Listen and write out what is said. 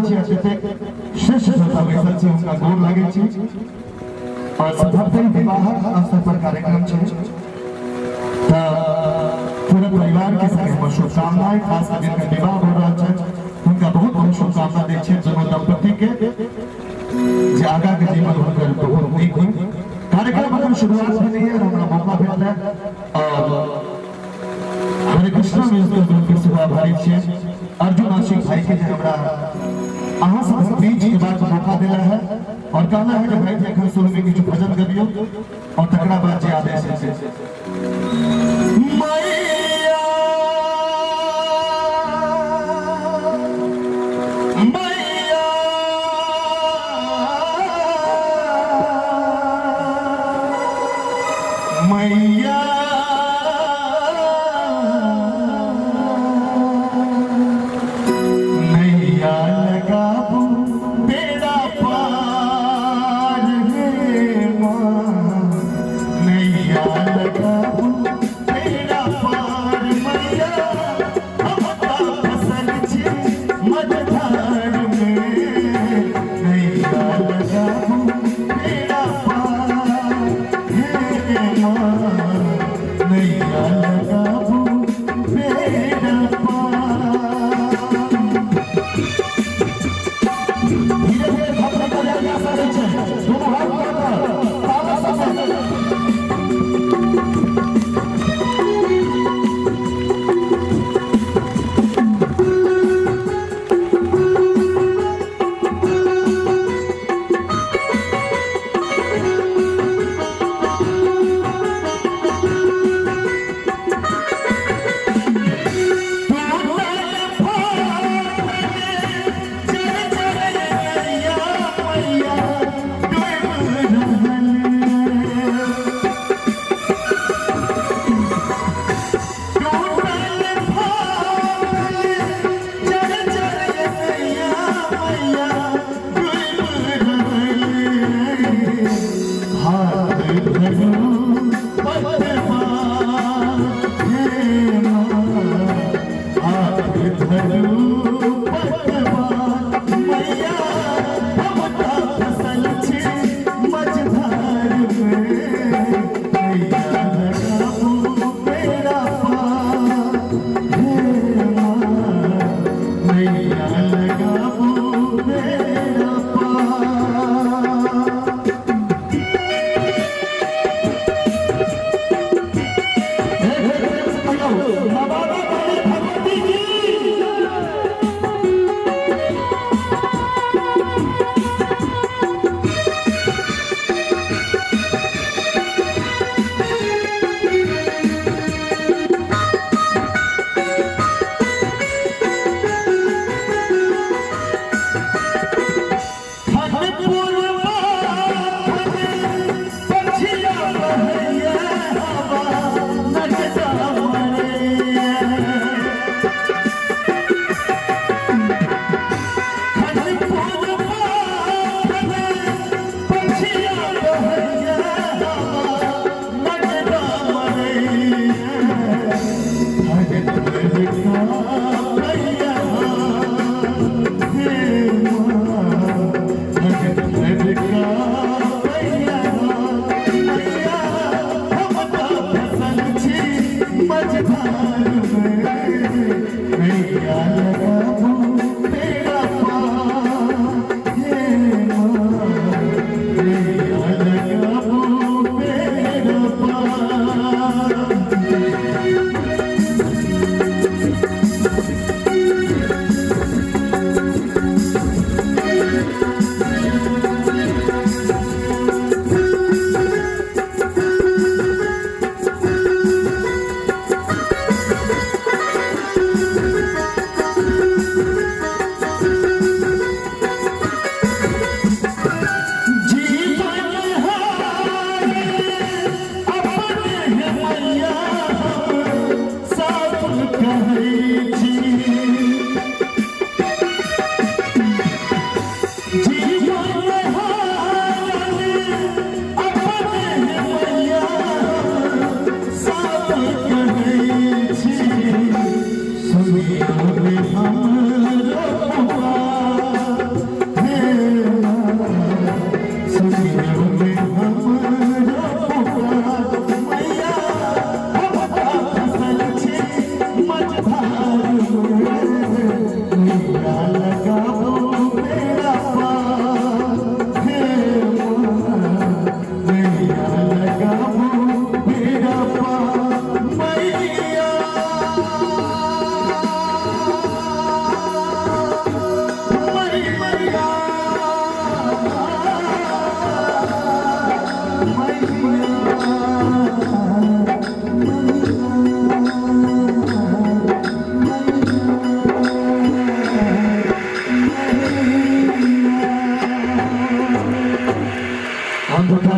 छी जतेक श्रेष्ठ श्रोता बैसल छी हुनका गोर लागै छी। और धमतरी विवाहक अवसर पर कार्यक्रम छै तऽ पूरा परिवार के संगे हमर शुभकामना, खास कर जिनका विवाह हो रहल छै हुनका बहुत बहुत शुभकामना दै छियै दुनू दंपति के, जे आगा के जीवन हुनकर बहुत नीक होइ। कार्यक्रम अखन शुरुआत भेलैए और हमरा मौका भेटल और हरे कृष्णा म्यूजिकल ग्रुप के सेहो आभारी छियै, अर्जुन आशिक भाई के जे हमरा अहाँ सबक बीच के बाद मौका देला है और कहला है जे भाई जी अखन शुरू में किछु भजन गबियौ और तकरा बाद जे आदेश हेतै। मैया मैया मैया नैया लगाबू बेड़ा पार हे माँ, नैया लगाबू बेड़ा पार मैया, हम तऽ फसल छी मझधार में, नैया लगाबू बेड़ा पार हे माँ, नैया लगाबू बेड़ा पार। धीरे धीरे धमतरी के जाय सकै छै, दुनू हाथ उठा कऽ ताला सबसे। टूटल फाटल जर जर नैया मैया डूबि रहल, टूटल फाटल जर जर नैया मैया डूबि रहल, हाथ धरू पतवार हे माँ, हाथ धरू पतवार मैया, हम तऽ फसल छी मझधार में, नैया लगाबू बेड़ा पार हे माँ, नैया लगाबू बेड़ा पार। बंधुता।